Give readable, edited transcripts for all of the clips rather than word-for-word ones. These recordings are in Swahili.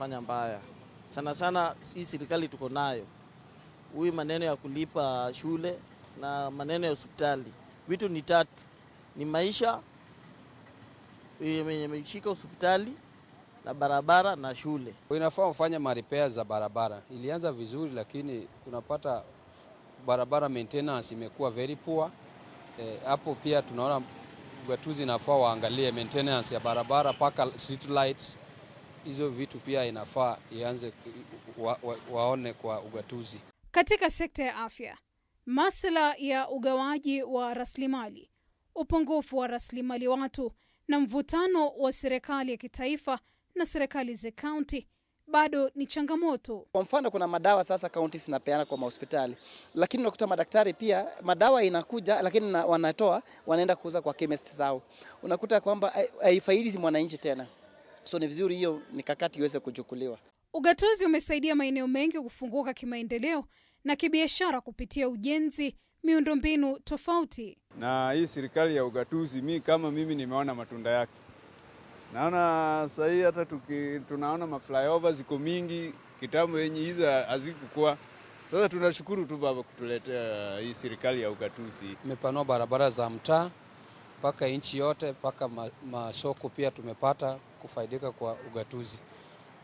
Fanya mbaya sana sana, hii serikali tuko nayo, huyu maneno ya kulipa shule na maneno ya hospitali, vitu ni tatu, ni maisha imeshika hospitali na barabara na shule. Inafaa ufanye marepair za barabara. Ilianza vizuri, lakini unapata barabara maintenance imekuwa very poor. Hapo pia tunaona ugatuzi inafaa waangalie maintenance ya barabara mpaka street lights, hizo vitu pia inafaa ianze waone kwa ugatuzi. Katika sekta ya afya, masuala ya ugawaji wa rasilimali, upungufu wa rasilimali watu na mvutano wa serikali ya kitaifa na serikali za kaunti bado ni changamoto. Kwa mfano, kuna madawa sasa kaunti zinapeana kwa mahospitali, lakini unakuta madaktari pia madawa inakuja, lakini wanatoa, wanaenda kuuza kwa chemist zao. Unakuta kwamba haifaidi mwananchi tena, so ni vizuri hiyo mikakati iweze kuchukuliwa. Ugatuzi umesaidia maeneo mengi kufunguka kimaendeleo na kibiashara kupitia ujenzi miundombinu tofauti. Na hii serikali ya ugatuzi, mi kama mimi nimeona matunda yake. Naona sasa hii hata tunaona maflyover ziko mingi, kitambo yenye hizo hazikukuwa. Sasa tunashukuru tu baba kutuletea hii serikali ya ugatuzi. Imepanua barabara za mtaa mpaka nchi yote, mpaka masoko pia tumepata kufaidika kwa ugatuzi.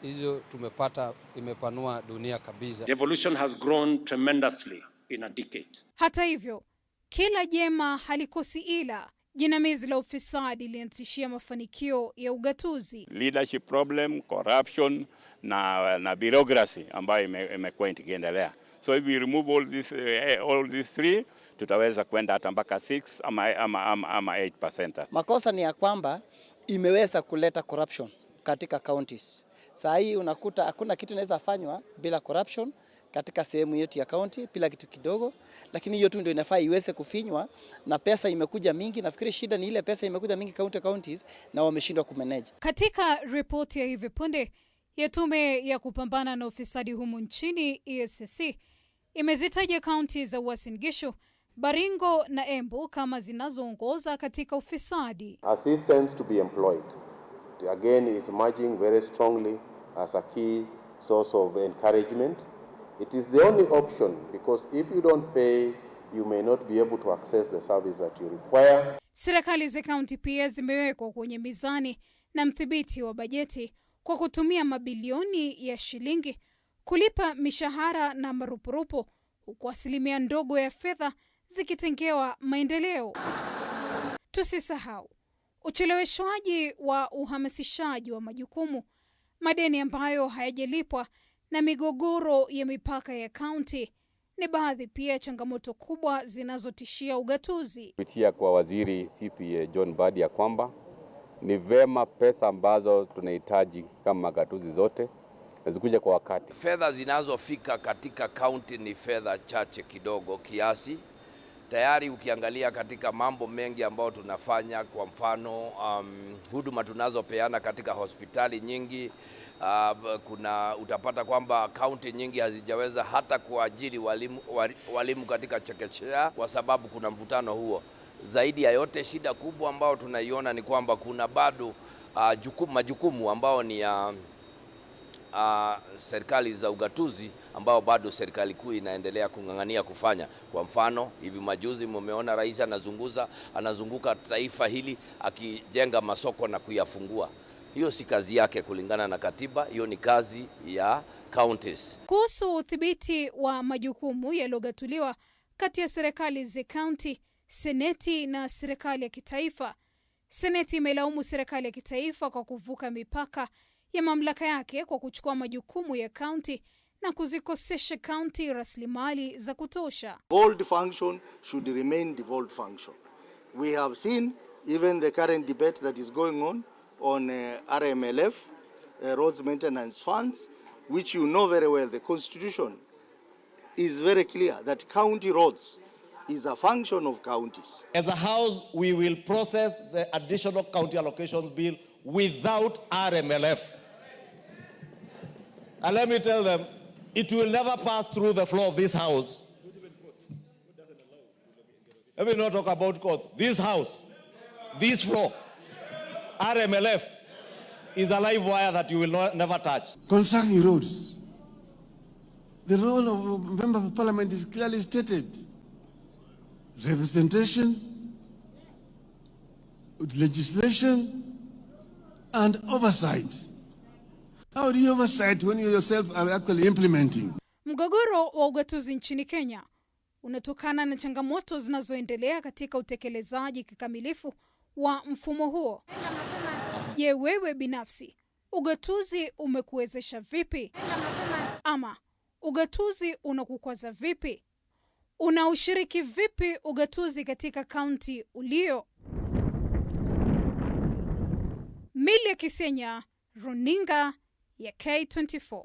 Hizo tumepata, imepanua dunia kabisa. Devolution has grown tremendously in a decade. Hata hivyo, kila jema halikosi ila. Jinamizi la ufisadi linatishia mafanikio ya ugatuzi. Leadership problem, corruption na bureaucracy ambayo imekuwa ikiendelea. So if we remove all these three, tutaweza kwenda hata mpaka 6 ama 8%. Makosa ni ya kwamba imeweza kuleta corruption katika counties. Saa hii unakuta hakuna kitu inaweza fanywa bila corruption katika sehemu yetu ya county, bila kitu kidogo, lakini hiyo tu ndio inafaa iweze kufinywa, na pesa imekuja mingi. Nafikiri shida ni ile pesa imekuja mingi counties na wameshindwa kumanage. Katika ripoti ya hivi punde ya tume ya kupambana na ufisadi humu nchini, EACC, imezitaja kaunti za Uasin Gishu, Baringo na Embu kama zinazoongoza katika ufisadi. Assistance to be employed again is emerging very strongly as a key source of encouragement. It is the only option because if you don't pay, you may not be able to access the service that you require. Serikali za kaunti pia zimewekwa kwenye mizani na mdhibiti wa bajeti kwa kutumia mabilioni ya shilingi kulipa mishahara na marupurupu, huku asilimia ndogo ya fedha zikitengewa maendeleo. Tusisahau ucheleweshwaji wa uhamasishaji wa majukumu, madeni ambayo hayajalipwa na migogoro ya mipaka ya kaunti ni baadhi pia ya changamoto kubwa zinazotishia ugatuzi. Kupitia kwa waziri CPA John Mbadi ya kwamba ni vema pesa ambazo tunahitaji kama gatuzi zote zikuja kwa wakati. Fedha zinazofika katika kaunti ni fedha chache kidogo kiasi. Tayari ukiangalia katika mambo mengi ambayo tunafanya, kwa mfano huduma tunazopeana katika hospitali nyingi, kuna utapata kwamba kaunti nyingi hazijaweza hata kuajiri walimu katika chekechea kwa sababu kuna mvutano huo. Zaidi ya yote, shida kubwa ambayo tunaiona ni kwamba kuna bado majukumu ambao ni ya serikali za ugatuzi ambao bado serikali kuu inaendelea kung'ang'ania kufanya. Kwa mfano, hivi majuzi mumeona rais anazunguka taifa hili akijenga masoko na kuyafungua. Hiyo si kazi yake kulingana na katiba, hiyo ni kazi ya counties. Kuhusu udhibiti wa majukumu yaliyogatuliwa kati ya serikali za kaunti, seneti na serikali ya kitaifa. Seneti imelaumu serikali ya kitaifa kwa kuvuka mipaka ya mamlaka yake kwa kuchukua majukumu ya kaunti na kuzikosesha kaunti rasilimali za kutosha. Devolved function should remain devolved function. We have seen even the current debate that is going on RMLF, roads maintenance funds, which you know very well, the constitution is very clear that county roads is a function of counties. As a house, we will process the additional county allocations bill without RMLF. And let me tell them, it will never pass through the floor of this house. Let me not talk about courts. This house, this floor, RMLF. is a live wire that you will not, never touch. Constructing roads. The role of a member of parliament is clearly stated. Representation, legislation, and oversight. How do you oversight when you yourself are actually implementing? Mgogoro wa ugatuzi nchini Kenya unatokana na changamoto zinazoendelea katika utekelezaji kikamilifu wa mfumo huo. Je, wewe binafsi ugatuzi umekuwezesha vipi? Ama ugatuzi unakukwaza vipi? Unaushiriki vipi ugatuzi katika kaunti ulio? Milia Kisenya, Runinga ya K24.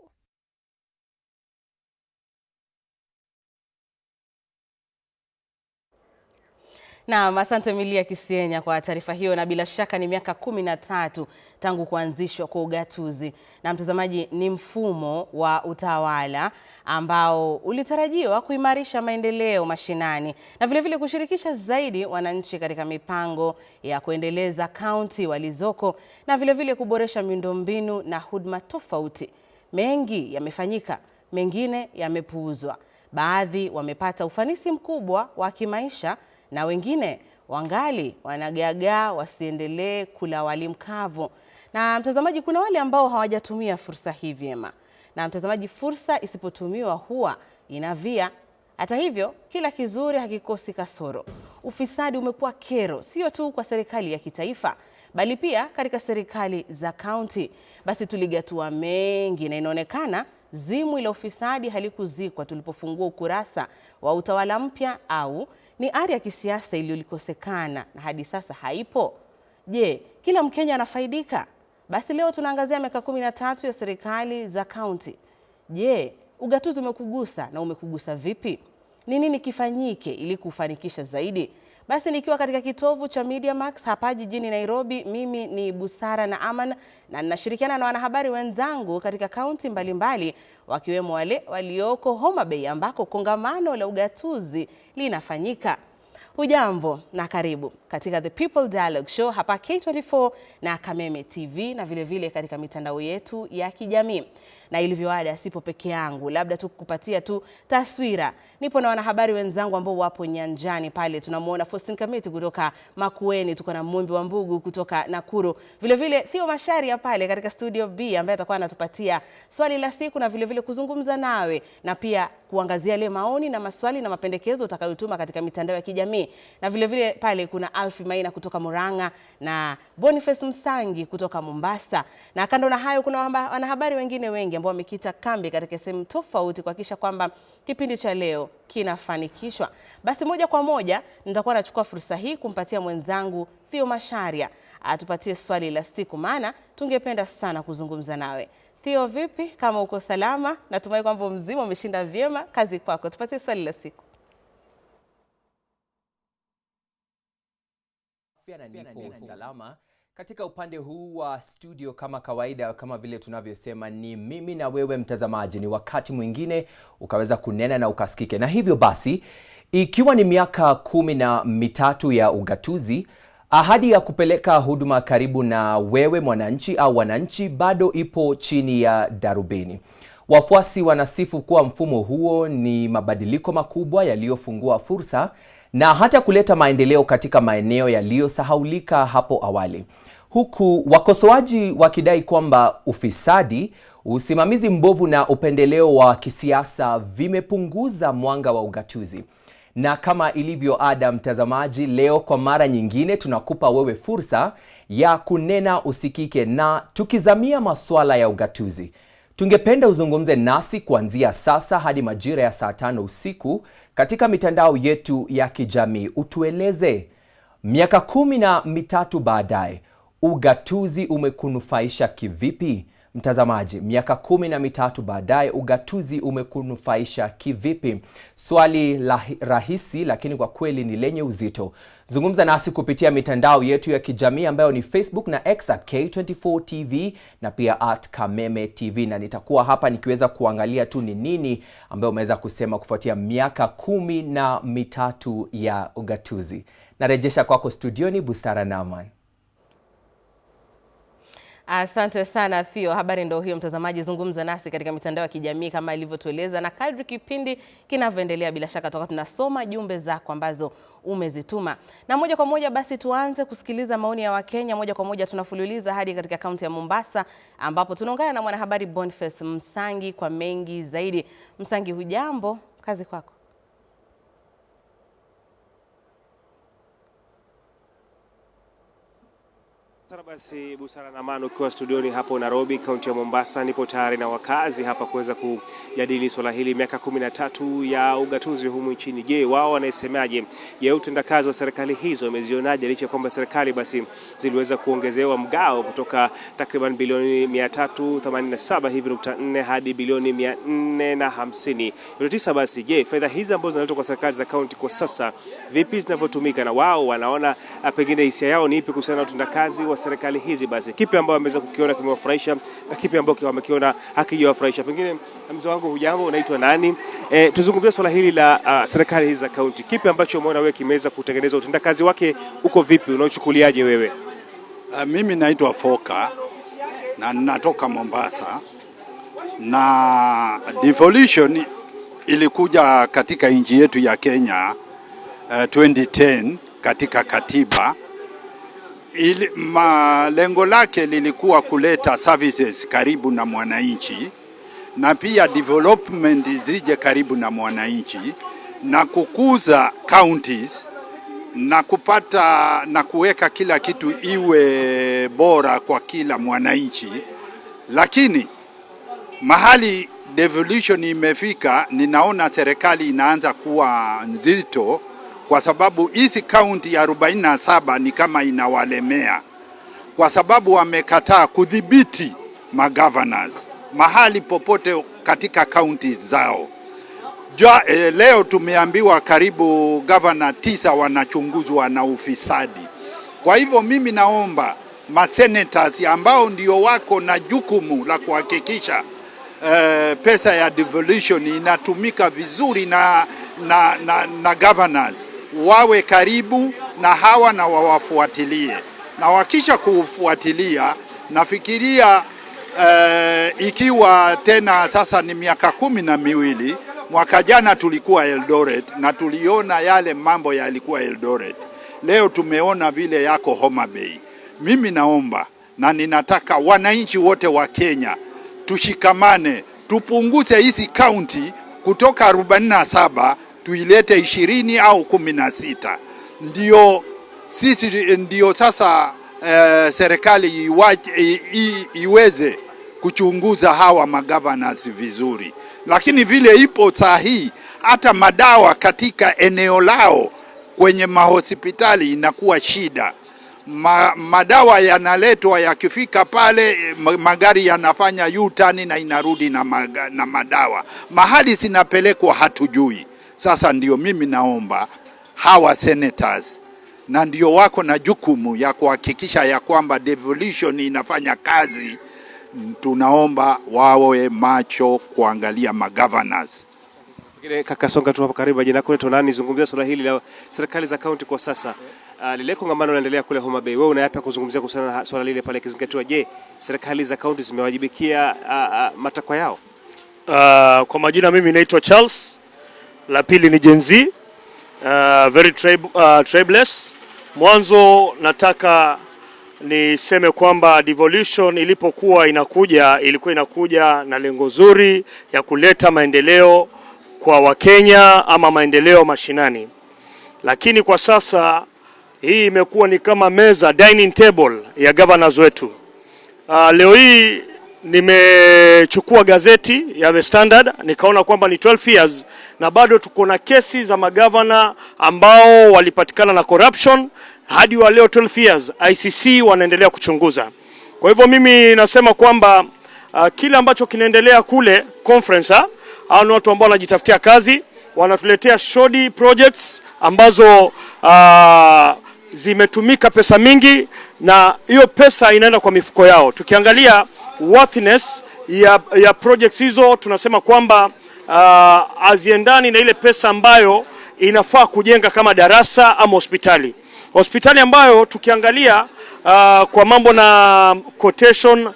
Naam, asante Milia Kisienya kwa taarifa hiyo, na bila shaka ni miaka 13 tangu kuanzishwa kwa ugatuzi. Na mtazamaji, ni mfumo wa utawala ambao ulitarajiwa kuimarisha maendeleo mashinani na vile vile kushirikisha zaidi wananchi katika mipango ya kuendeleza kaunti walizoko na vile vile kuboresha miundombinu na huduma tofauti. Mengi yamefanyika, mengine yamepuuzwa. Baadhi wamepata ufanisi mkubwa wa kimaisha na wengine wangali wanagagaa wasiendelee kula wali mkavu. Na mtazamaji, kuna wale ambao hawajatumia fursa hii vyema. Na mtazamaji, fursa isipotumiwa huwa inavia. Hata hivyo, kila kizuri hakikosi kasoro. Ufisadi umekuwa kero, sio tu kwa serikali ya kitaifa, bali pia katika serikali za kaunti. Basi tuligatua mengi na inaonekana zimwi la ufisadi halikuzikwa tulipofungua ukurasa wa utawala mpya, au ni ari ya kisiasa iliyolikosekana na hadi sasa haipo. Je, kila Mkenya anafaidika? Basi leo tunaangazia miaka 13 ya serikali za kaunti. Je, ugatuzi umekugusa na umekugusa vipi? Ni nini kifanyike ili kufanikisha zaidi? Basi nikiwa katika kitovu cha Media Max hapa jijini Nairobi, mimi ni Busara na Aman na ninashirikiana na wanahabari wenzangu katika kaunti mbalimbali, wakiwemo wale walioko Homa Bay ambako kongamano la ugatuzi linafanyika. Hujambo na karibu katika The People Dialogue Show hapa K24 na Kameme TV na vile vile katika mitandao yetu ya kijamii. Na ilivyoada, sipo peke yangu, labda tu kukupatia tu taswira. Nipo na wanahabari wenzangu ambao wapo nyanjani pale. Tunamuona Faustin Kamiti kutoka Makueni, tuko na Mumbi wa Mbugu kutoka Nakuru. Vile vile Theo Masharia pale katika studio B ambaye atakuwa anatupatia swali la siku na vile vile kuzungumza nawe na pia kuangazia yale maoni na maswali na mapendekezo utakayotuma katika mitandao ya kijamii. Na vile vile pale kuna Alfi Maina kutoka Murang'a na Boniface Msangi kutoka Mombasa. Na kando na hayo kuna wanahabari wengine wengi ambao wamekita kambi katika sehemu tofauti kuhakikisha kwamba kipindi cha leo kinafanikishwa. Basi moja kwa moja nitakuwa nachukua fursa hii kumpatia mwenzangu Theo Masharia atupatie swali la siku, maana tungependa sana kuzungumza nawe. Theo, vipi? Kama uko salama, natumai kwamba mzima umeshinda vyema. Kazi kwako, tupatie swali la siku. Na niko salama katika upande huu wa studio. Kama kawaida, kama vile tunavyosema, ni mimi na wewe mtazamaji, ni wakati mwingine ukaweza kunena na ukasikike. Na hivyo basi, ikiwa ni miaka 13 ya ugatuzi, ahadi ya kupeleka huduma karibu na wewe mwananchi au wananchi bado ipo chini ya darubini. Wafuasi wanasifu kuwa mfumo huo ni mabadiliko makubwa yaliyofungua fursa na hata kuleta maendeleo katika maeneo yaliyosahaulika hapo awali, huku wakosoaji wakidai kwamba ufisadi, usimamizi mbovu na upendeleo wa kisiasa vimepunguza mwanga wa ugatuzi. Na kama ilivyo ada, mtazamaji, leo kwa mara nyingine tunakupa wewe fursa ya kunena usikike, na tukizamia masuala ya ugatuzi. Tungependa uzungumze nasi kuanzia sasa hadi majira ya saa 5 usiku katika mitandao yetu ya kijamii. Utueleze, miaka 13 baadaye, ugatuzi umekunufaisha kivipi? Mtazamaji, miaka 13 baadaye, ugatuzi umekunufaisha kivipi? Swali la rahisi lakini kwa kweli ni lenye uzito. Zungumza nasi kupitia mitandao yetu ya kijamii ambayo ni Facebook na X at K24 TV na pia at Kameme TV, na nitakuwa hapa nikiweza kuangalia tu ni nini ambayo umeweza kusema kufuatia miaka 13 ya ugatuzi. Narejesha kwako studioni, Busara Naman. Asante sana Theo. Habari ndio hiyo mtazamaji, zungumza nasi katika mitandao ya kijamii kama ilivyotueleza, na kadri kipindi kinavyoendelea bila shaka tutakuwa tunasoma jumbe zako ambazo umezituma. Na moja kwa moja basi tuanze kusikiliza maoni ya Wakenya. Moja kwa moja tunafululiza hadi katika kaunti ya Mombasa ambapo tunaungana na mwanahabari Boniface Msangi kwa mengi zaidi. Msangi, hujambo? Kazi kwako. Basi Busara na Amani, ukiwa studioni hapo Nairobi, kaunti ya Mombasa, nipo tayari na wakazi hapa kuweza kujadili swala hili, miaka 13 ya ugatuzi humu nchini. Je, wao wanaisemaje? Je, utendakazi wa serikali hizo imezionaje, licha kwamba serikali basi ziliweza kuongezewa mgao kutoka takriban bilioni 387 hivi 4 hadi bilioni 450.9? Basi je, fedha hizi ambazo zinaletwa kwa serikali za kaunti kwa sasa vipi zinavyotumika, na wao wanaona pengine hisia yao ni ipi kuhusiana na utendakazi wa serikali hizi? Basi kipi ambao wameweza kukiona kimewafurahisha na kipi ambao wamekiona hakijawafurahisha? Pengine mzee wangu, hujambo, unaitwa nani? Tuzungumzie swala hili la serikali hizi za kaunti. Kipi ambacho umeona wewe kimeweza kutengeneza, utendakazi wake uko vipi, unaochukuliaje wewe? Mimi naitwa Foka na natoka Mombasa, na devolution ilikuja katika nchi yetu ya Kenya 2010 katika katiba. Lengo lake lilikuwa kuleta services karibu na mwananchi, na pia development zije karibu na mwananchi, na kukuza counties na kupata na kuweka kila kitu iwe bora kwa kila mwananchi. Lakini mahali devolution imefika, ninaona serikali inaanza kuwa nzito, kwa sababu hizi kaunti 47 ni kama inawalemea, kwa sababu wamekataa kudhibiti magovernors mahali popote katika kaunti zao. Leo tumeambiwa karibu governor 9 wanachunguzwa na ufisadi. Kwa hivyo mimi naomba masenators ambao ndio wako na jukumu la kuhakikisha pesa ya devolution inatumika vizuri na governors wawe karibu na hawa na wawafuatilie, na wakisha kufuatilia, nafikiria ikiwa tena sasa ni miaka 12. Mwaka jana tulikuwa Eldoret na tuliona yale mambo yalikuwa Eldoret. Leo tumeona vile yako Homa Bay. Mimi naomba na ninataka wananchi wote wa Kenya tushikamane, tupunguze hizi county kutoka 47 tuilete 20 au 16. Ndio sisi, ndio sasa serikali iweze kuchunguza hawa magovernors vizuri. Lakini vile ipo saa hii, hata madawa katika eneo lao kwenye mahospitali inakuwa shida. Madawa yanaletwa, yakifika pale magari yanafanya U-turn na inarudi na madawa. Mahali zinapelekwa hatujui. Sasa ndio mimi naomba hawa senators, na ndio wako na jukumu ya kuhakikisha ya kwamba devolution inafanya kazi, tunaomba wawe macho kuangalia magovernors. Pengine kaka Songa tu hapo karibu, jina lako nani? Zungumzia swala hili la serikali za kaunti kwa sasa. Lile kongamano linaendelea kule Homa Bay. Wewe una yapi kuzungumzia kuhusiana na swala lile pale, ikizingatiwa je, serikali za kaunti zimewajibikia matakwa yao? Kwa majina mimi naitwa Charles, la pili ni Gen Z, very tribeless. Mwanzo nataka niseme kwamba devolution ilipokuwa inakuja, ilikuwa inakuja na lengo zuri ya kuleta maendeleo kwa Wakenya ama maendeleo mashinani. Lakini kwa sasa hii imekuwa ni kama meza, dining table ya governors wetu. Leo hii nimechukua gazeti ya The Standard nikaona kwamba ni 12 years na bado tuko na kesi za magavana ambao walipatikana na corruption hadi wa leo 12 years ICC wanaendelea kuchunguza. Kwa hivyo mimi nasema kwamba kile ambacho kinaendelea kule conference, hao ni watu ambao wanajitafutia kazi, wanatuletea shoddy projects ambazo zimetumika pesa mingi na hiyo pesa inaenda kwa mifuko yao. Tukiangalia worthiness ya projects hizo tunasema kwamba haziendani na ile pesa ambayo inafaa kujenga kama darasa ama hospitali. Hospitali ambayo tukiangalia kwa mambo na quotation,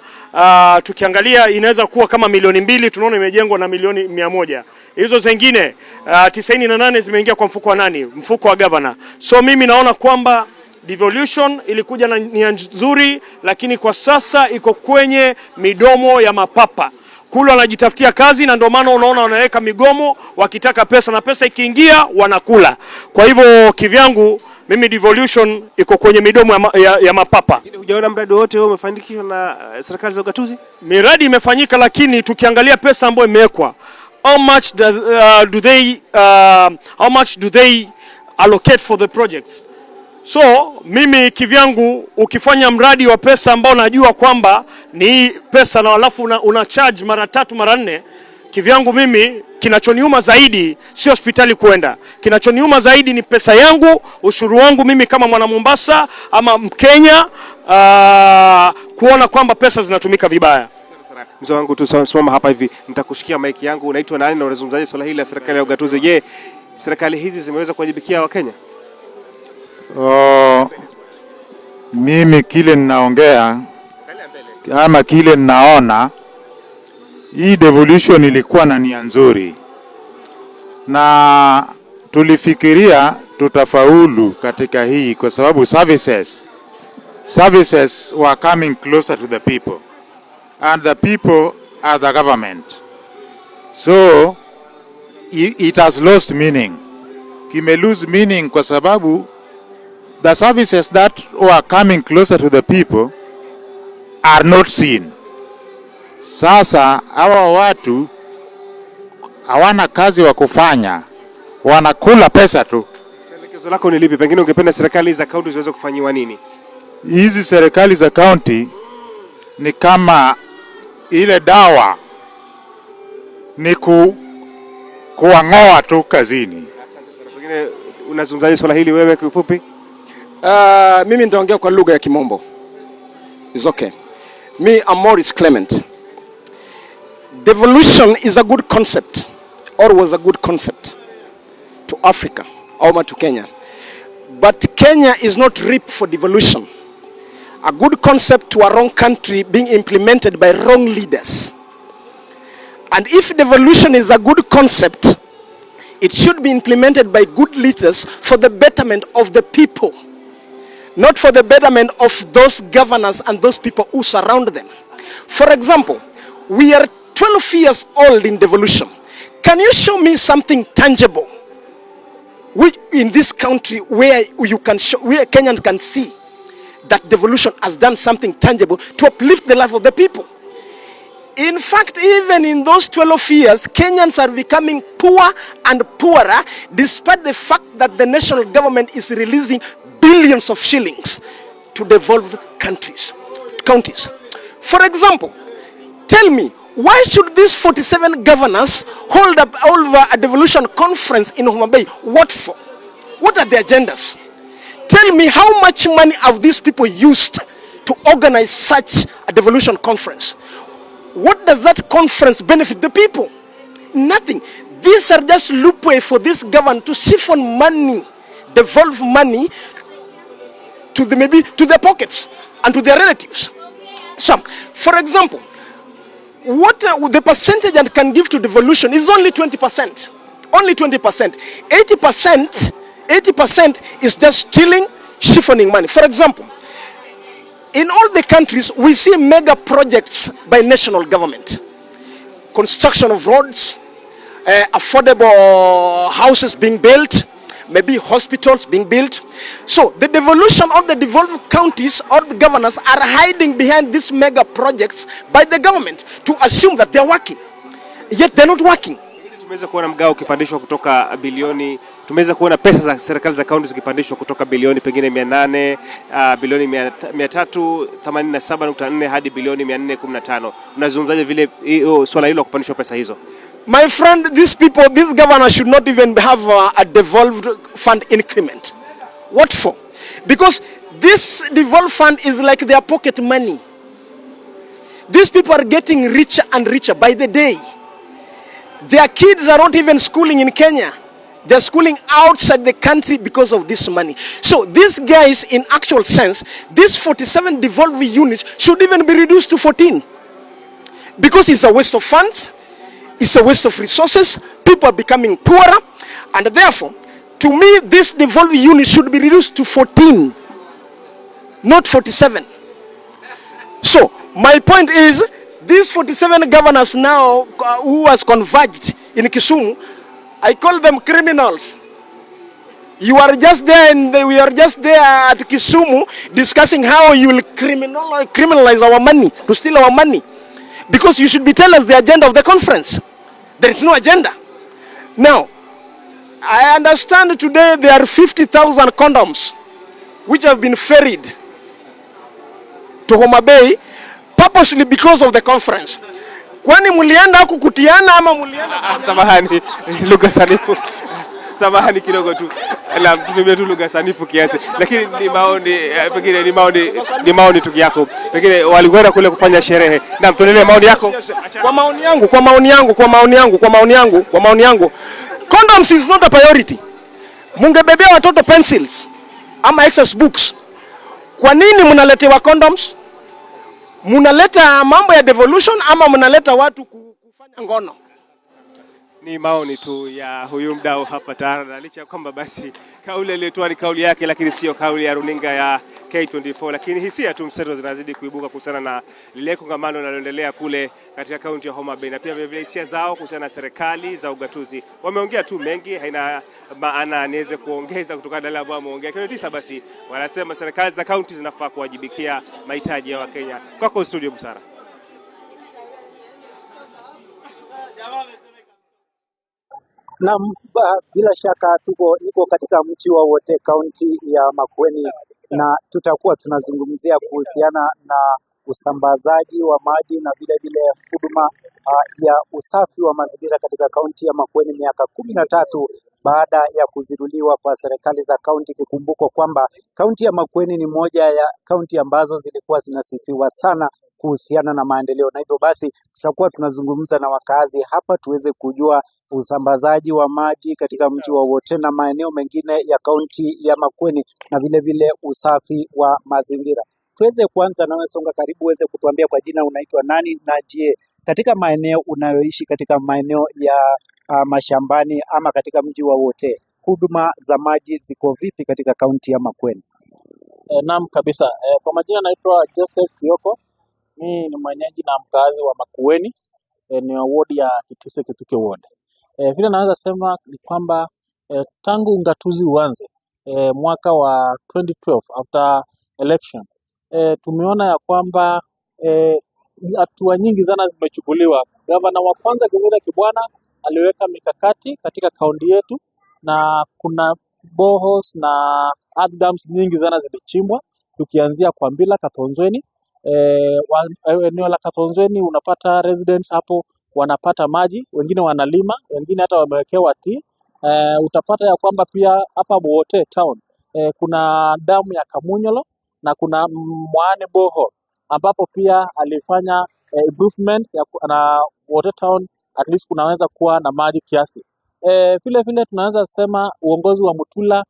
tukiangalia inaweza kuwa kama 2 milioni, tunaona imejengwa na milioni 100. Hizo zingine 98 zimeingia kwa mfuko wa nani? Mfuko wa governor. So mimi naona kwamba devolution ilikuja na nia nzuri, lakini kwa sasa iko kwenye midomo ya mapapa kule wanajitafutia kazi, na ndio maana unaona wanaweka migomo wakitaka pesa, na pesa ikiingia wanakula. Kwa hivyo kivyangu mimi devolution iko kwenye midomo ya mapapa. Hujaona mradi wote huo umefanikishwa na serikali za ugatuzi? Miradi imefanyika, lakini tukiangalia pesa ambayo imewekwa, how much do they allocate for the projects? So mimi kivyangu, ukifanya mradi wa pesa ambao najua kwamba ni pesa na alafu una charge mara tatu mara nne, kivyangu mimi kinachoniuma zaidi sio hospitali kwenda, kinachoniuma zaidi ni pesa yangu, ushuru wangu mimi kama mwana Mombasa ama Mkenya, kuona kwamba pesa zinatumika vibaya. Mzee wangu tu simama hapa hivi, nitakushikia maiki yangu. Unaitwa nani na unazungumzaje swala hili la serikali ya ugatuzi? Je, serikali hizi zimeweza kuwajibikia Wakenya? Oh, mimi kile ninaongea ama kile ninaona, hii devolution ilikuwa na nia nzuri na tulifikiria tutafaulu katika hii kwa sababu services were coming closer to the people and the people are the government, so it has lost meaning, kime lose meaning kwa sababu the services that were coming closer to the people are not seen. Sasa hawa watu hawana kazi wa kufanya, wanakula pesa tu. Pendekezo lako ni lipi? Pengine ungependa serikali za kaunti ziweze kufanyiwa nini? Hizi serikali za kaunti ni kama ile dawa ni kuwang'oa tu kazini. Pengine unazungumzaje swala hili wewe kiufupi? Mimi nitaongea kwa lugha ya Kimombo. It's okay. Me, I'm Maurice Clement. Devolution is a good concept, or was a good concept to Africa, or to Kenya. But Kenya is not ripe for devolution. A good concept to a wrong country being implemented by wrong leaders. And if devolution is a good concept, it should be implemented by good leaders for the betterment of the people, not for the betterment of those governors and those people who surround them. For example, we are 12 years old in devolution. Can you show me something tangible which in this country where you can show, where Kenyans can see that devolution has done something tangible to uplift the life of the people? In fact, even in those 12 years, Kenyans are becoming poor and poorer, despite the fact that the national government is releasing billions of shillings to devolved countries, counties. For example, tell me, why should these 47 governors hold up over a devolution conference in Homa Bay? What for? What are the agendas? Tell me, how much money have these people used to organize such a devolution conference? What does that conference benefit the people? Nothing. These are just loophole for this government to siphon money, devolve money to the maybe to their pockets and to their relatives. So, for example, what the percentage that can give to devolution is only 20%. Only 20%. 80%, 80% is just stealing, siphoning money. For example, in all the countries, we see mega projects by national government. Construction of roads, affordable houses being built, maybe hospitals being built. So the devolution of the devolved counties or the governors are hiding behind these mega projects by the government to assume that they're working. Yet they're not working. Tumeweza kuona mgao ukipandishwa kutoka bilioni, tumeweza kuona pesa za serikali za kaunti zikipandishwa kutoka bilioni pengine 800, bilioni 387.4 hadi bilioni 415. Unazungumzaje vile hiyo swala hilo la kupandishwa pesa hizo? My friend, these people, these governors should not even have a devolved fund increment. What for? Because this devolved fund is like their pocket money. These people are getting richer and richer by the day. Their kids are not even schooling in Kenya. They're schooling outside the country because of this money. So these guys, in actual sense, these 47 devolved units should even be reduced to 14. Because it's a waste of funds, it's a waste of resources, people are becoming poorer, and therefore, to me, this devolved unit should be reduced to 14, not 47. So, my point is, these 47 governors now who has converged in Kisumu, I call them criminals. You are just there, and we are just there at Kisumu discussing how you will criminalize our money, to steal our money. Because you should be telling us the agenda of the conference. There is no agenda. Now, I understand today there are 50,000 condoms which have been ferried to Homa Bay purposely because of the conference. Kwani mulienda huku kutiana ama mulienda? Samahani, lugha sanifu. Samahani kidogo tu. La, tutumie tu lugha sanifu kiasi. Lakini ni maoni, pengine ni maoni tu yako. Pengine walikwenda kule kufanya sherehe. Na tuendelee maoni yako. Kwa maoni yangu, kwa maoni yangu, kwa maoni yangu, kwa maoni yangu, kwa maoni yangu, condoms is not a priority. Mungebebea watoto pencils ama exercise books. Kwa nini mnaletewa condoms? Mnaleta mambo ya devolution ama mnaleta watu kufanya ngono? Ni maoni tu ya huyu mdau hapa Tara, na licha ya kwamba basi kauli aliyotoa ni kauli yake, lakini sio kauli ya runinga ya K24, lakini hisia tu mseto zinazidi kuibuka kuhusiana na lile kongamano linaloendelea kule katika kaunti ya Homa Bay, na pia vile vile hisia zao kuhusiana na serikali za ugatuzi. Wameongea tu mengi, haina maana niweze kuongeza kutokana na yale ambayo wameongea. Kwenye tisa basi wanasema serikali za kaunti zinafaa kuwajibikia mahitaji ya Wakenya. Kwako studio, Busara. Naam, bila shaka niko katika mji wa Wote, kaunti ya Makueni, na tutakuwa tunazungumzia kuhusiana na usambazaji wa maji na vile vile huduma ya usafi wa mazingira katika kaunti ya Makueni miaka 13 baada ya kuzinduliwa kwa serikali za kaunti, ikikumbukwa kwamba kaunti ya Makueni ni moja ya kaunti ambazo zilikuwa zinasifiwa sana kuhusiana na maendeleo, na hivyo basi tutakuwa tunazungumza na wakazi hapa tuweze kujua usambazaji wa maji katika mji wa Wote na maeneo mengine ya kaunti ya Makueni na vile vile usafi wa mazingira. Tuweze kuanza nawe, songa karibu, uweze kutuambia kwa jina unaitwa nani, na je, katika maeneo unayoishi katika maeneo ya mashambani ama katika mji wa Wote, huduma za maji ziko vipi katika kaunti ya Makueni? Naam kabisa. Kwa majina naitwa Joseph Kioko. Mimi ni mwenyeji na mkazi wa Makueni, ni ward ya Kitise Kituke ward. Vile naweza sema ni kwamba tangu ugatuzi uanze mwaka wa 2012 after election, tumeona ya kwamba hatua nyingi sana zimechukuliwa. Gavana wa kwanza Kivutha Kibwana aliweka mikakati katika kaunti yetu, na kuna boreholes na earth dams nyingi sana zilichimbwa, tukianzia kwa Mbila Kathonzweni. Eneo la Kathonzweni unapata residents hapo wanapata maji, wengine wanalima, wengine hata wamewekewa tea. Utapata ya kwamba pia hapa Wote town kuna damu ya Kamunyolo na kuna Mwane borehole ambapo pia alifanya improvement na Wote town at least kunaweza kuwa na maji kiasi. Vile vile tunaweza sema uongozi wa Mutula,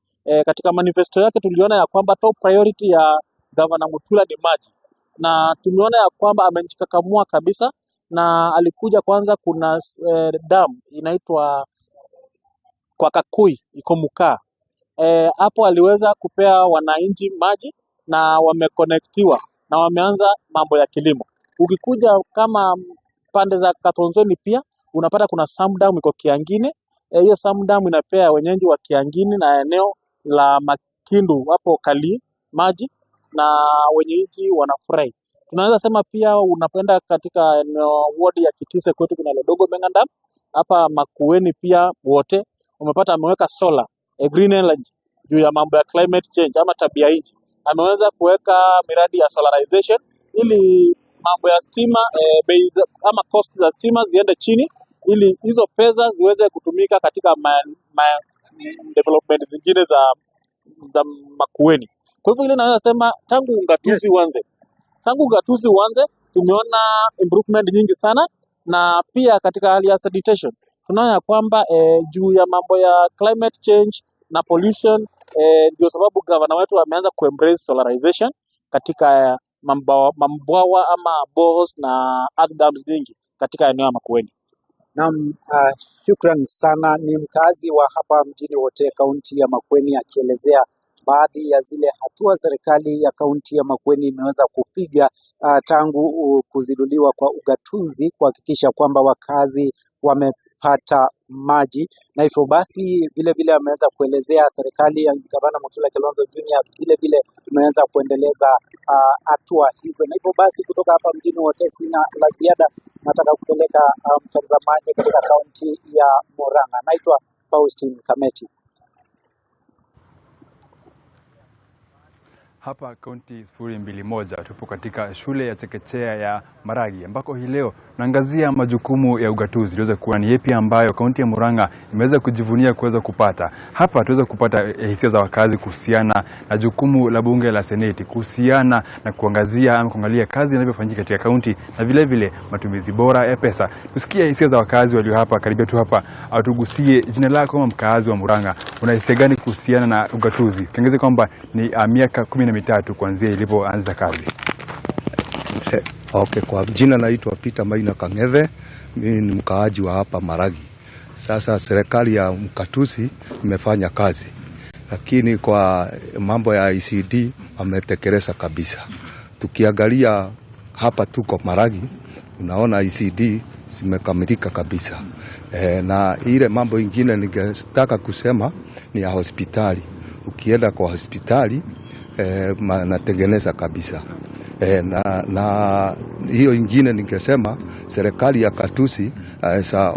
katika manifesto yake tuliona ya kwamba top priority ya Gavana Mutula ni maji, na tumeona ya kwamba amejikakamua kabisa, na alikuja kwanza, kuna dam inaitwa kwa Kakui iko Mukaa. Hapo aliweza kupea wananchi maji na wamekonektiwa na wameanza mambo ya kilimo. Ukikuja kama pande za Kathonzweni pia unapata kuna Sam Dam iko Kiangini. Hiyo Sam Dam inapea wenyeji wa Kiangini na eneo la Makindu hapo Kali maji na wenyeji wanafurahi. Tunaweza sema pia unapenda katika eneo ward ya Kitise kwetu kuna Lodogo Benga Dam. Hapa Makueni pia wote umepata ameweka solar, a green energy juu ya mambo ya climate change ama tabia nchi. Ameweza kuweka miradi ya solarization ili mambo ya stima bei ama cost za stima ziende chini ili hizo pesa ziweze kutumika katika development zingine za Makueni. Kwa hivyo ile naweza sema tangu ugatuzi uanze, tangu ugatuzi uanze tumeona improvement nyingi sana, na pia katika hali ya sanitation Tunaona ya kwamba juu ya mambo ya climate change na pollution, ndio sababu gavana wetu ameanza kuembrace solarization katika mabwawa ama boreholes na earth dams nyingi katika eneo ya Makueni. Naam, shukran sana. Ni mkazi wa hapa mjini Wote, kaunti ya Makueni, akielezea baadhi ya zile hatua serikali ya kaunti ya Makueni imeweza kupiga tangu kuzinduliwa kwa ugatuzi kuhakikisha kwamba wakazi wamepata maji, na hivyo basi vile vile ameweza kuelezea serikali ya gavana Mutula Kilonzo Junior vile vile imeweza kuendeleza hatua hizo, na hivyo basi kutoka hapa mjini Wote sina la ziada. Nataka kupeleka mtazamaji katika kaunti ya Murang'a. Naitwa Faustin Kameti. Hapa kaunti 021 tupo katika shule ya chekechea ya Maragi ambako hii leo tunaangazia majukumu ya ugatuzi, tuweze kuwa ni yapi ambayo kaunti ya Murang'a imeweza kujivunia kuweza kupata. Hapa tuweze kupata hisia za wakazi kuhusiana na jukumu la bunge la seneti, kuhusiana na kuangazia ama kuangalia kazi inavyofanyika katika kaunti na vile vile matumizi bora ya pesa. Tusikie hisia za wakazi walio hapa karibia tu hapa, atugusie jina lako kama mkazi wa Murang'a, una hisia gani kuhusiana na ugatuzi? Tuongeze kwamba ni miaka 13 kuanzia ilipoanza kazi. Okay, kwa jina naitwa Peter Maina Kang'ethe, mimi ni mkaaji wa hapa Maragi. Sasa serikali ya mkatuzi imefanya kazi, lakini kwa mambo ya ICD wametekeleza kabisa. Tukiangalia hapa tuko Maragi, unaona ICD zimekamilika kabisa. Na ile mambo ingine ningetaka kusema ni ya hospitali. Ukienda kwa hospitali natengeneza kabisa. Na hiyo ingine ningesema serikali ya katusi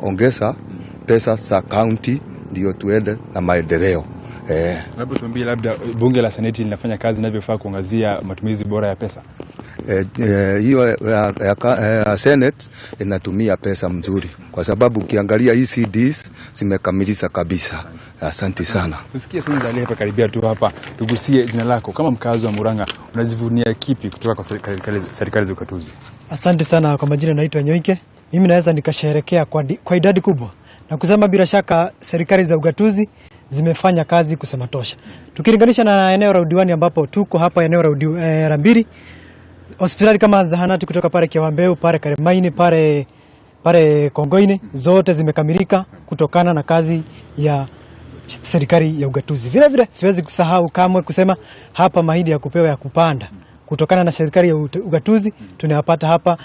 ongeza pesa za county ndio tuende na maendeleo. Labda tuambie, labda bunge la seneti linafanya kazi inavyofaa kuangazia matumizi bora ya pesa? Hiyo ya Senate inatumia pesa mzuri, kwa sababu ukiangalia ECDs zimekamilisha kabisa. Asante sana. Tusikie sasa hapa karibia tu hapa, tugusie jina lako kama mkazi wa Murang'a, unajivunia kipi kutoka kwa serikali za ugatuzi? Asante sana. Kwa majina naitwa Nyoike. Mimi naweza nikasherehekea kwa idadi kubwa na kusema bila shaka serikali za ugatuzi zimefanya kazi kusema tosha. Tukilinganisha na eneo la udiwani ambapo tuko hapa eneo la Mbiri, hospitali kama zahanati kutoka pale Kiwambeu, pale Karemaini, pale Kongoini, zote zimekamilika kutokana na kazi ya serikali ya ugatuzi. Vile vile siwezi kusahau kamwe kusema hapa mahindi ya kupewa ya kupanda kutokana na serikali ya ugatuzi tunayapata hapa.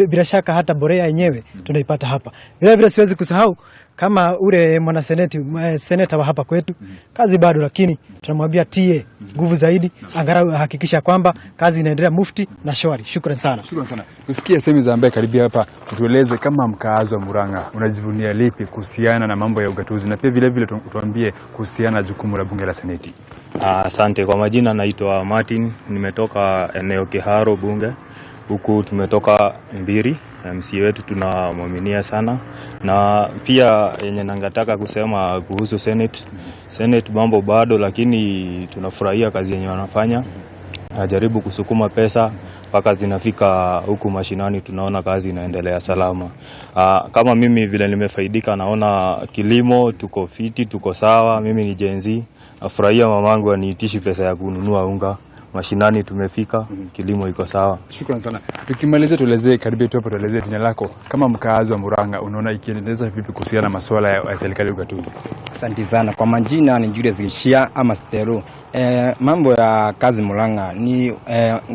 Bila shaka hata borea yenyewe tunaipata hapa. Vile vile siwezi kusahau kama ule mwanaseneti, seneta wa hapa kwetu, kazi bado, lakini tunamwambia tie nguvu zaidi, angalau hakikisha kwamba kazi inaendelea mufti na shwari. Shukrani sana. Shukrani sana. Tusikie sehemu za ambaye karibia hapa, tueleze kama mkaazi wa Murang'a unajivunia lipi kuhusiana na mambo ya ugatuzi na pia vile vile tuambie kuhusiana na jukumu la bunge la seneti. Asante. Kwa majina naitwa Martin, nimetoka eneo Kiharo bunge. Huku tumetoka Mbiri, MC wetu tunamwaminia sana. Na pia yenye nangataka kusema kuhusu Senate, Senate mambo bado, lakini tunafurahia kazi yenye wanafanya. Najaribu kusukuma pesa mpaka zinafika huku mashinani, tunaona kazi inaendelea salama. Kama mimi vile nimefaidika, naona kilimo tuko fiti, tuko sawa. Mimi ni Gen Z, nafurahia mamangu aniitishi pesa ya kununua unga. Mashinani tumefika, kilimo iko sawa. Shukrani sana. Tukimaliza tuelezee, karibia tu hapo, tuelezee jina lako kama mkaazi wa Murang'a, unaona ikiendeleza vipi kuhusiana na masuala ya serikali ya ugatuzi? Asante sana. Kwa majina ni Julius Gishia ama Stero. Mambo ya kazi Murang'a ni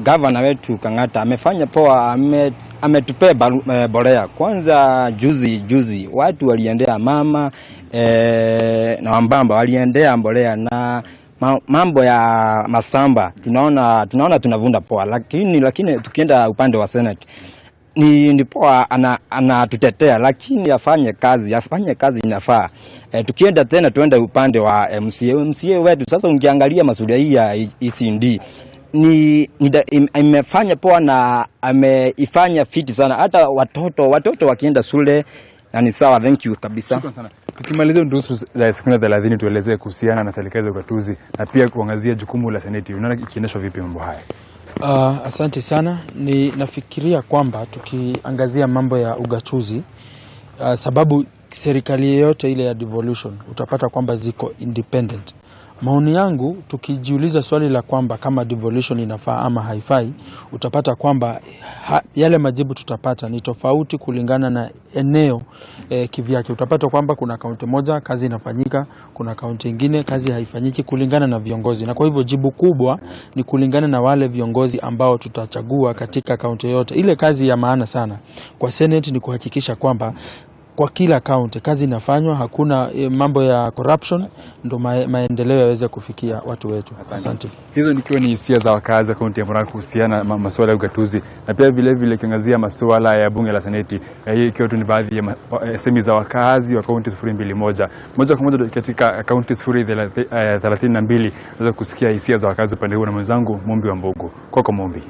gavana wetu Kang'ata amefanya poa, ametupea bolea. Kwanza juzi watu waliendea mama na wambamba waliendea mbolea na mambo ya masamba tunaona tunavunda poa, lakini tukienda upande wa Senate ni poa, anatutetea, lakini afanye kazi inafaa. Tukienda tena tuende upande wa MCA wetu sasa, ungiangalia masuala hii ya ECD ni imefanya poa na ameifanya fiti sana, hata watoto wakienda shule na ni sawa. Thank you kabisa. Tukimaliza nusu la sekunde 30, tuelezee kuhusiana na serikali za ugatuzi na pia kuangazia jukumu la seneti. Unaona ikiendeshwa vipi mambo haya? Asante sana. Ni nafikiria kwamba tukiangazia mambo ya ugatuzi, Sababu serikali yeyote ile ya devolution utapata kwamba ziko independent. Maoni yangu, tukijiuliza swali la kwamba kama devolution inafaa ama haifai, utapata kwamba yale majibu tutapata ni tofauti kulingana na eneo kivyake. Utapata kwamba kuna kaunti moja kazi inafanyika, kuna kaunti ingine kazi haifanyiki kulingana na viongozi, na kwa hivyo jibu kubwa ni kulingana na wale viongozi ambao tutachagua katika kaunti yoyote. Ile kazi ya maana sana kwa Senate ni kuhakikisha kwamba kwa kila kaunti kazi inafanywa, hakuna mambo ya corruption, ndo maendeleo yaweze kufikia watu wetu. Asante. Hizo nikiwa ni hisia za wakazi wa kaunti ya Murang'a kuhusiana na masuala ya ugatuzi na pia vile vile ikiangazia masuala ya bunge la seneti. Hii ikiwa tu ni baadhi ya semi za wakazi wa kaunti 021. Moja kwa moja katika kaunti 032 tunaweza kusikia hisia za wakazi upande huu na mwenzangu Mumbi wa Mbogo. Kwako Mumbi.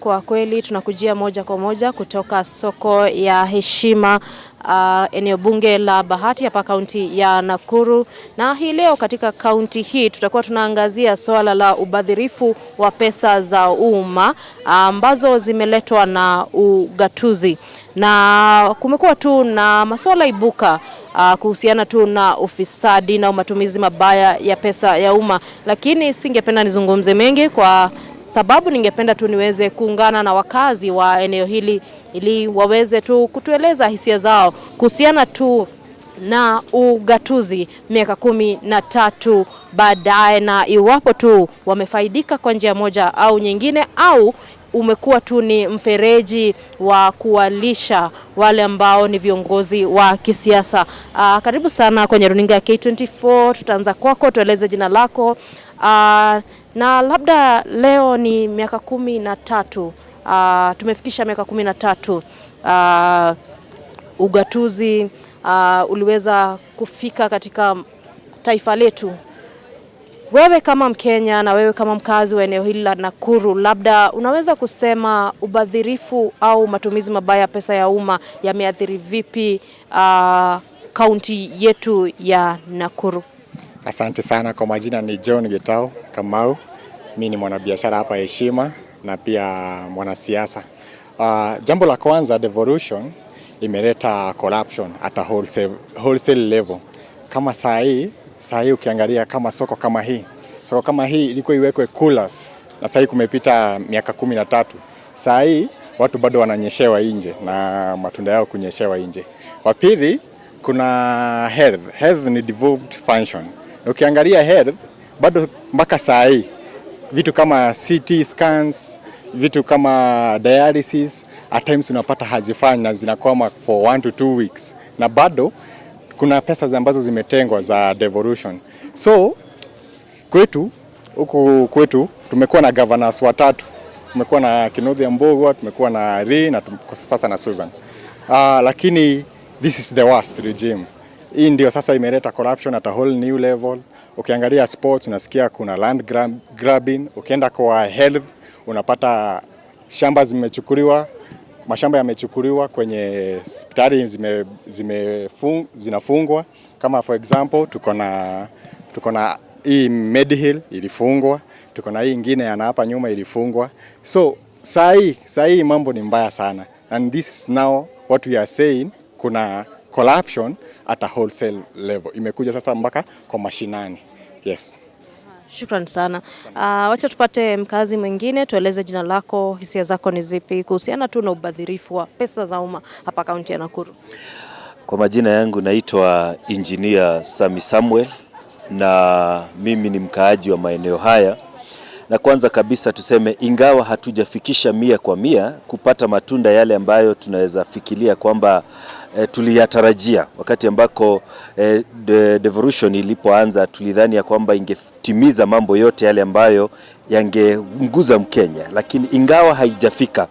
Kwa kweli tunakujia moja kwa moja kutoka soko ya Heshima, eneo bunge la Bahati hapa kaunti ya Nakuru. Na hii leo katika kaunti hii tutakuwa tunaangazia swala la ubadhirifu wa pesa za umma ambazo zimeletwa na ugatuzi. Na kumekuwa tu na masuala ibuka kuhusiana tu na ufisadi na matumizi mabaya ya pesa ya umma, lakini singependa nizungumze mengi kwa sababu ningependa tu niweze kuungana na wakazi wa eneo hili ili waweze tu kutueleza hisia zao kuhusiana tu na ugatuzi miaka 13 baadaye, na iwapo tu wamefaidika kwa njia moja au nyingine, au umekuwa tu ni mfereji wa kuwalisha wale ambao ni viongozi wa kisiasa. Karibu sana kwenye runinga ya K24. Tutaanza kwako, tueleze jina lako. Na labda leo ni miaka 13, tumefikisha miaka 13, ugatuzi uliweza kufika katika taifa letu. Wewe kama Mkenya na wewe kama mkazi wa eneo hili la Nakuru, labda unaweza kusema ubadhirifu au matumizi mabaya pesa ya umma yameathiri vipi kaunti yetu ya Nakuru? Asante sana. Kwa majina ni John Gitau Kamau. Mimi ni mwanabiashara hapa Heshima na pia mwanasiasa. Jambo la kwanza, devolution imeleta corruption at a wholesale level. Kama saa hii ukiangalia kama soko kama hii ilikuwa iwekwe coolers, na saa hii kumepita miaka 13. Saa hii watu bado wananyeshewa nje na matunda yao kunyeshewa nje. Wa pili, kuna health. Health ni devolved function. Ukiangalia health bado mpaka saa hii vitu kama CT scans, vitu kama dialysis at times unapata hazifanyi na zinakwama for 1 to 2 weeks, na bado kuna pesa ambazo zimetengwa za devolution. So kwetu huku kwetu tumekuwa na governors watatu. Tumekuwa na Kinuthia Mbugua, tumekuwa na Ri na sasa na Susan. Lakini this is the worst regime. Hii ndio sasa imeleta corruption at a whole new level. Ukiangalia sports unasikia kuna land grabbing. Ukienda kwa health unapata shamba zimechukuliwa, mashamba yamechukuliwa kwenye hospitali zinafungwa. Kama for example tuko na hii Medihill ilifungwa, tuko na hii ingine ya hapa nyuma ilifungwa. So saa hii mambo ni mbaya sana, and this is now what we are saying, kuna corruption at a wholesale level. Imekuja sasa mpaka kwa mashinani. Yes. Shukran sana. Wacha tupate mkazi mwingine, tueleze jina lako, hisia zako ni zipi kuhusiana tu na ubadhirifu wa pesa za umma hapa kaunti ya Nakuru. Kwa majina yangu naitwa Engineer Sami Samuel na mimi ni mkaaji wa maeneo haya. Na kwanza kabisa tuseme, ingawa hatujafikisha 100% kupata matunda yale ambayo tunaweza fikiria kwamba tuliyatarajia wakati ambako devolution ilipoanza, tulidhani ya kwamba ingetimiza mambo yote yale ambayo yangemguza Mkenya, lakini ingawa haijafika,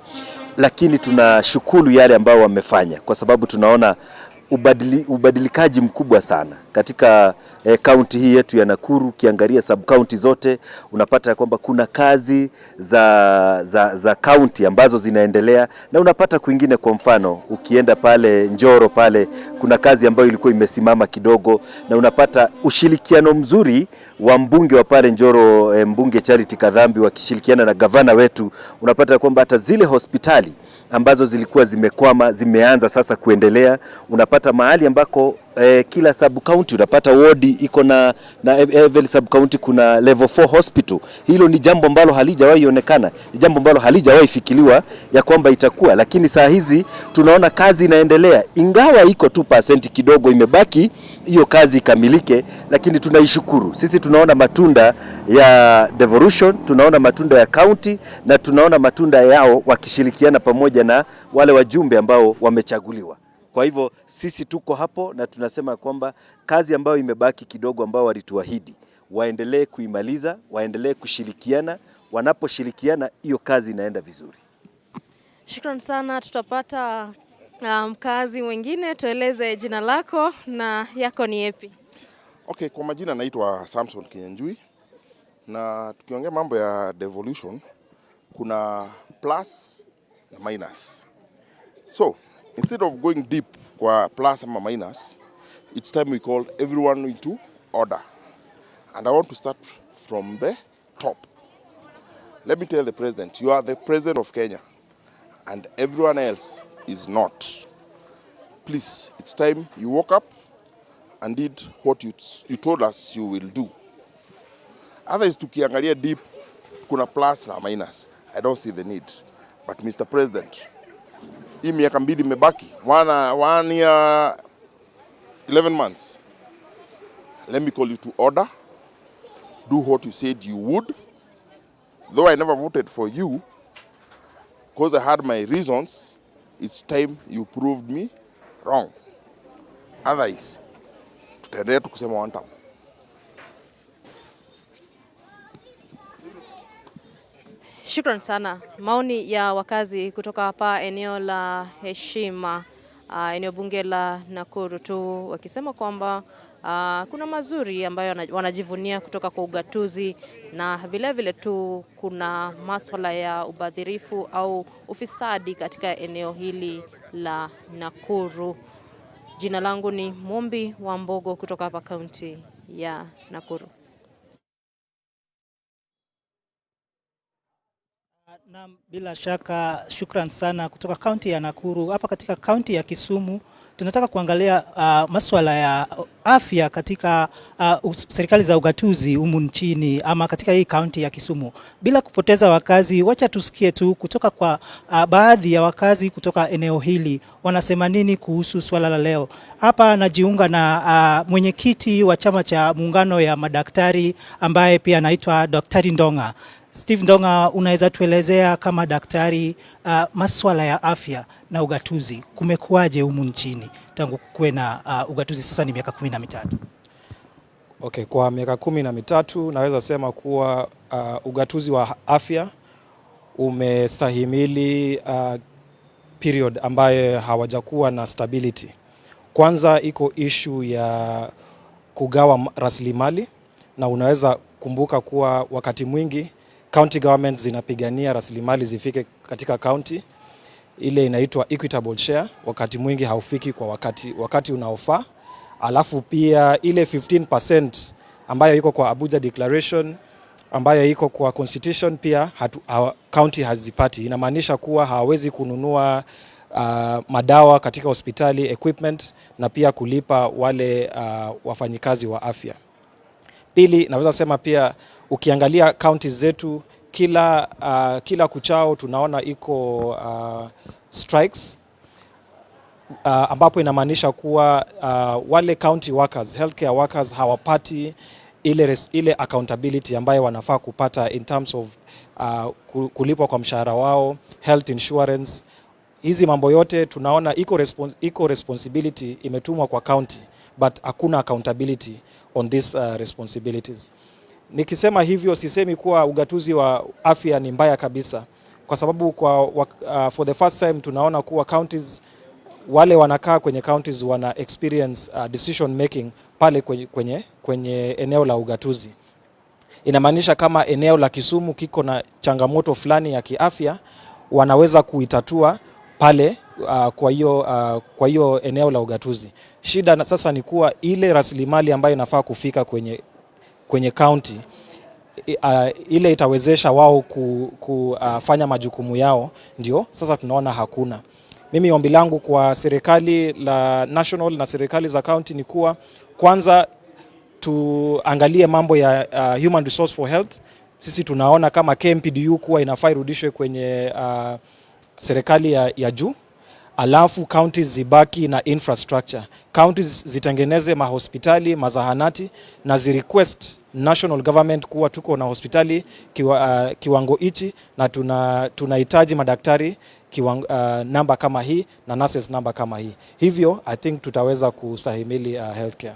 lakini tunashukuru yale ambayo wamefanya, kwa sababu tunaona ubadilikaji mkubwa sana. katika kaunti hii yetu ya Nakuru. Ukiangalia sub county zote unapata ya kwamba kuna kazi za kaunti ambazo zinaendelea, na unapata kwingine, kwa mfano ukienda pale Njoro pale kuna kazi ambayo ilikuwa imesimama kidogo, na unapata ushirikiano mzuri wa mbunge wa pale Njoro, mbunge Charity Kadhambi, wakishirikiana na gavana wetu, unapata kwamba hata zile hospitali ambazo zilikuwa zimekwama zimeanza sasa kuendelea. Unapata mahali ambako kila sub county unapata wodi iko na every sub county kuna level 4 hospital. Hilo ni jambo ambalo halijawahi onekana, ni jambo ambalo halijawahi fikiriwa ya kwamba itakuwa, lakini saa hizi tunaona kazi inaendelea, ingawa iko tu pasenti kidogo imebaki hiyo kazi ikamilike, lakini tunaishukuru. Sisi tunaona matunda ya devolution, tunaona matunda ya county na tunaona matunda yao wakishirikiana pamoja na wale wajumbe ambao wamechaguliwa. Kwa hivyo sisi tuko hapo na tunasema kwamba kazi ambayo imebaki kidogo ambao walituahidi waendelee kuimaliza, waendelee kushirikiana. Wanaposhirikiana hiyo kazi inaenda vizuri. Shukran sana, tutapata mkazi mwingine. Tueleze jina lako na yako ni yepi? Okay, kwa majina naitwa Samson Kinyanjui, na tukiongea mambo ya devolution kuna plus na minus. So instead of going deep kwa plus ama minus, it's time we call everyone into order. And I want to start from the top. Let me tell the president, you are the president of Kenya and everyone else is not. Please, it's time you woke up and did what you told us you will do. Otherwise, tukiangalia deep, kuna plus na minus. I don't see the need. But Mr. President, hii miaka 2 imebaki, 1 year 11 months. Let me call you to order. Do what you said you would. Though I never voted for you, because I had my reasons, it's time you proved me wrong. Otherwise, tutaendelea tu kusema one time. Shukran sana. Maoni ya wakazi kutoka hapa eneo la Heshima, eneo bunge la Nakuru tu, wakisema kwamba kuna mazuri ambayo wanajivunia kutoka kwa ugatuzi, na vile vile tu kuna masuala ya ubadhirifu au ufisadi katika eneo hili la Nakuru. Jina langu ni Mumbi wa Mbogo kutoka hapa kaunti ya Nakuru. Na bila shaka shukran sana kutoka kaunti ya Nakuru. Hapa katika kaunti ya Kisumu tunataka kuangalia masuala ya afya katika serikali za ugatuzi humu nchini ama katika hii kaunti ya Kisumu. Bila kupoteza wakazi, wacha tusikie tu kutoka kwa baadhi ya wakazi kutoka eneo hili wanasema nini kuhusu swala la leo. Hapa najiunga na mwenyekiti wa chama cha muungano ya madaktari ambaye pia anaitwa Daktari Ndonga. Steve Ndonga, unaweza tuelezea kama daktari masuala ya afya na ugatuzi kumekuwaje humu nchini tangu kuwe na ugatuzi? Sasa ni miaka 13. Okay, kwa miaka 13 naweza sema kuwa ugatuzi wa afya umestahimili period ambaye hawajakuwa na stability. Kwanza iko issue ya kugawa rasilimali, na unaweza kumbuka kuwa wakati mwingi county governments zinapigania rasilimali zifike katika county, ile inaitwa equitable share, wakati mwingi haufiki kwa wakati unaofaa. Alafu pia ile 15% ambayo iko kwa Abuja Declaration, ambayo iko kwa constitution pia county hazipati. Inamaanisha kuwa hawawezi kununua madawa katika hospitali, equipment, na pia kulipa wale wafanyikazi wa afya. Pili, naweza sema pia ukiangalia county zetu kila kuchao tunaona iko strikes, ambapo inamaanisha kuwa wale county workers, healthcare workers hawapati ile accountability ambayo wanafaa kupata in terms of kulipwa kwa mshahara wao, health insurance. Hizi mambo yote tunaona iko responsibility imetumwa kwa county, but hakuna accountability on these responsibilities. Nikisema hivyo sisemi kuwa ugatuzi wa afya ni mbaya kabisa, kwa sababu for the first time tunaona kuwa counties, wale wanakaa kwenye counties wana experience decision making pale kwenye eneo la ugatuzi. Inamaanisha kama eneo la Kisumu kiko na changamoto fulani ya kiafya, wanaweza kuitatua pale kwa hiyo eneo la ugatuzi. Shida na sasa ni kuwa ile rasilimali ambayo inafaa kufika kwenye county ile itawezesha wao kufanya majukumu yao, ndio sasa tunaona hakuna. Mimi ombi langu kwa serikali la national na serikali za county ni kuwa kwanza tuangalie mambo ya human resource for health. Sisi tunaona kama KMPDU kuwa inafaa irudishwe kwenye serikali ya juu, alafu counties zibaki na infrastructure. Counties zitengeneze mahospitali, mazahanati na zirequest national government kuwa tuko na hospitali kiwango hichi na tunahitaji madaktari namba kama hii na nurses namba kama hii. Hivyo I think tutaweza kustahimili healthcare.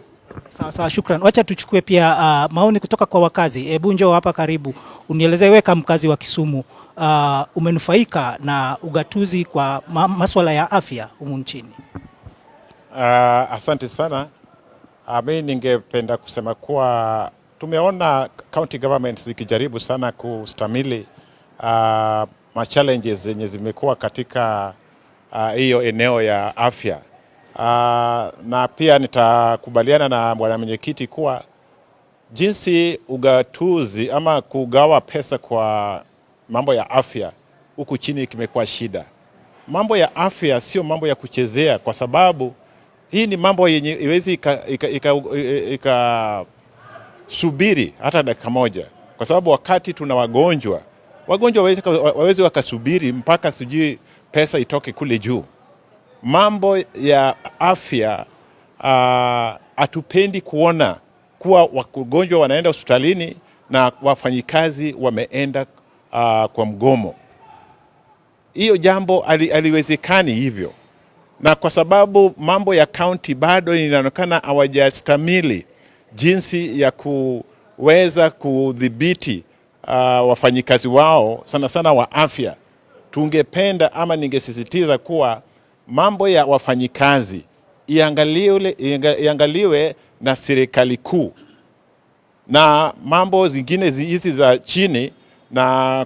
Sawa sawa, shukran. Wacha tuchukue pia maoni kutoka kwa wakazi. Hebu njoo hapa karibu, unielezee wewe kama mkazi wa Kisumu, umenufaika na ugatuzi kwa maswala ya afya humu nchini? Asante sana. Mi ningependa kusema kuwa tumeona county governments zikijaribu sana kustahimili ma challenges zenye zimekuwa katika hiyo eneo ya afya. Na pia nitakubaliana na bwana mwenyekiti kuwa jinsi ugatuzi ama kugawa pesa kwa mambo ya afya huku chini kimekuwa shida. Mambo ya afya sio mambo ya kuchezea, kwa sababu hii ni mambo yenye iwezi ikasubiri hata dakika moja, kwa sababu wakati tuna wagonjwa, wagonjwa wawezi wakasubiri mpaka sijui pesa itoke kule juu. Mambo ya afya, hatupendi kuona kuwa wagonjwa wanaenda hospitalini na wafanyikazi wameenda kwa mgomo. Hiyo jambo aliwezekani hivyo, na kwa sababu mambo ya county bado inaonekana hawajastamili jinsi ya kuweza kudhibiti wafanyikazi wao sana sana wa afya, tungependa ama ningesisitiza kuwa mambo ya wafanyikazi iangaliwe na serikali kuu na mambo zingine hizi za chini na